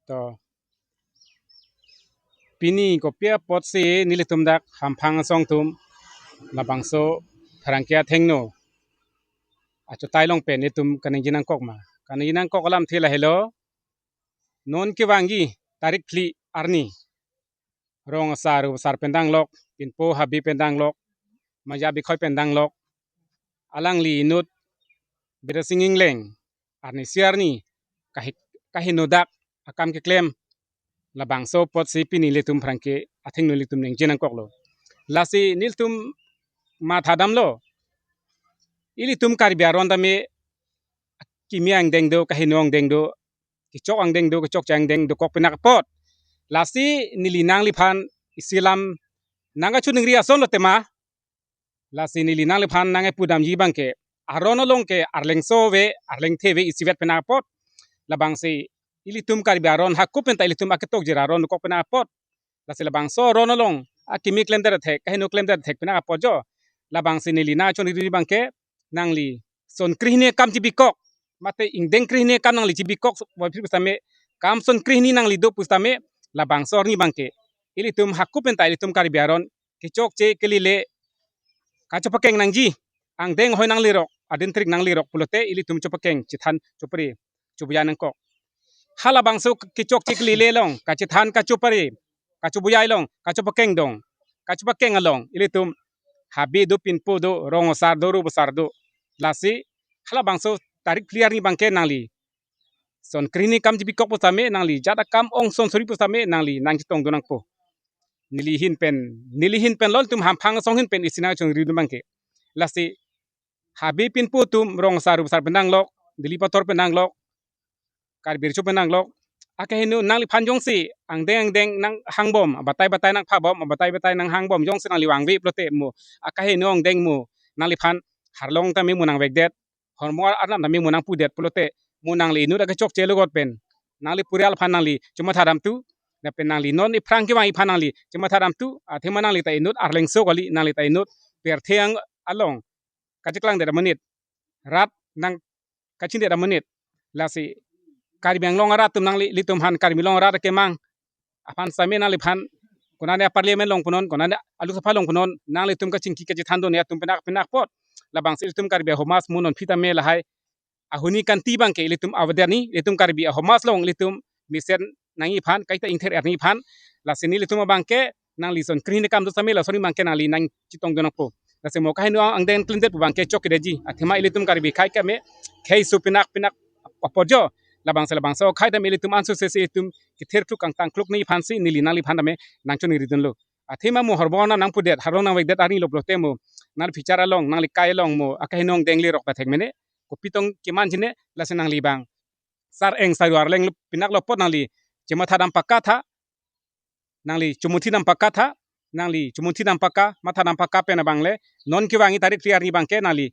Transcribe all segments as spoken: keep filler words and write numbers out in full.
To, pini kopi apotsi nelitum dak Hamphang asong atum labangso pherangke athengno achotai along pen nelitum kaningje nangkok ma? Kaningje nangkok alamthe lahelo. Non kevangji tarik phli arni, rong asar, rup asar pen danglok, pinpo habe pen danglok, Maja Bikhoi pen danglok, alangli inut Biren Sing Engleng arnisi arni kahi-, kaheno dak akam keklem, labangso apotsi pini nelitum pherangke athengno nelitum ningje nangkoklo. Lasi nelitum mathadamlo, ilitum Karbi aron tame kimi angdeng do, kaheno angdeng do, kechok angdeng do, kechokche angdeng dokok pinak apot. Lasi neli nangliphan isi alam nangkachoningri asonlo tema. Lasi neli nangliphan nangkepudamji abangke, aron along ke arlengso ave, arlengthe ave isivet pinak apot. Labangsi ilitum Karbi aron hako penta ilitum aketokjir aron dokok pinak apot. Lasi labangso aron along akimi klemdet thek, kaheno klemdet thek pinak apot jo. Labangsi neli nangchoningri abangke, nangli son krehini akam chibikok, mate ingdeng krehini akam nangli chibikok, boiphi pusitame, kam son krehini nangli do pusitame, labangso arni abangke ilitum hako penta ilitum Karbi aron kechokche kelele kachopakeng nangji, angdeng ahoi nanglirok, adin trik nanglirok pulote ilitum chopakeng, chethan, chopare, chobujai nangkok. Halabangso kechokche kelele along, kachethan, kachopare, kachobujai along, kachopakeng dong, kachopakeng along ilitum habe do, pinpo do, rong asar do, rup asar do. Lasi halabangso tarik phli arni abangke nangli son krehini akam chibikok pusitame, nangli jat akam ong son suri pusitame nangli nangchetongdun nangpo. Neli ahin pen, neli ahin pen lo, nelitum Hamphang asong ahin pen isi nangchoningridun abangke. Lasi habe pinpo atum rong asar, rup asar pen danglok, Dilip ator pen danglok, Karbi Recho pen danglok, akaheno nangliphan jongsi angdeng angdeng nanghangbom, batai batai nangphabom, batai batai nanghangbom, jongsi nangli vangve pulote mo akaheno angdeng mo nangliphan arlong tame mo nangvekdet, hormu arnam tame mo nangpudet pulote, mo nangli inut akechokche logot pen, nangli purial aphan nangli chomathadamthu, lapen nangli non iphrang kevang aphan nangli chomathadamthu, athema nangli ta inut arlengso kali, nangli ta inut pirthe ang along kacheklangdet amonit, rat nangkachindet amonit. Lasi Karbi Anglong arat atum nangli, ilitum aphan Karbi Anglong arat akemang aphan sitame nangliphan konane a-parliament along punon, konane a-Lok Sabha along punon, nanglitum kachingki kachethandun atum pinak pinak apot. Labangsi ilitum Karbi ahomas mo non phi tame lahai ahuni kanti abangke ilitum avedet ni, ilitum Karbi ahomas along ilitum mesen nangji aphan, kaita ingther er nangji aphan. Lasi nelitum abangke nangli son krehini akam do sitame lason abangke nangli nangchetongdun nangpo. Lasi mo kaheno angdeng klemdet pu abangke chokche detji. Athema ilitum Karbi akhei tame kheiso pinak pinak apot jo. Labangsi labangso akhei tame ilitum ansose si ilitum kether kluk kangtang kluk nangji aphansi neli nangliphan tame nangchoningridunlo. Athema mo hormu arnam nangpudet, arlong nangvekdet arni lo pulote mo nangli picture along, nangli kai along mo akaheno angdeng lerok ta thek mene, kopi tong keman chine, lasi nangli abang sar eng saru arleng lo, pinak lo apot nangli chemathadam pakatha, nangli chomunthidam pakatha, nangli chomunthidam paka, mathadam paka pen abang le, non kevangji tarik phli arni abangke nangli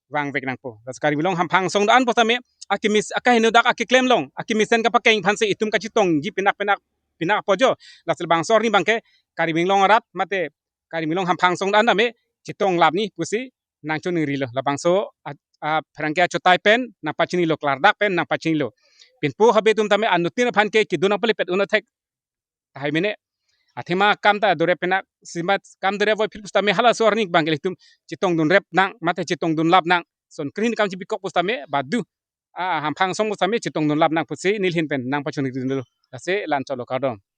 vangvek nangpo. Lasi Karbi Anglong Hamphang asong do-an pusitame, akimis, akaheno dak akeklem along akemesen kapakeng aphansi itum kachetongji pinak pinak pinak apot jo. Lasi labangso arni abangke Karbi Anglong arat mate Karbi Anglong Hamphang asong do-an tame chetong lap ni pusi nangchoningrilo. Labangso a, a, pherangke achotai pen nangpachinilo, klardak pen nangpachinilo. Pinpo habe atum tame anuttin aphan ke kedun nangpalepet un-e thek tahai mene. Athema kam ta dorep pinak, simat kam dorep voi phil pusitame halaso arni abangke ilitum chetongdun rep nang, mate chetongdun lap nang. Son krehini akam chibikok pusitame badu, a, Hamphang asong pusitame chetongdun lap nang pusi neli ahin pen nangpachoningridunlo. Lasi la-anchotlo, kardom.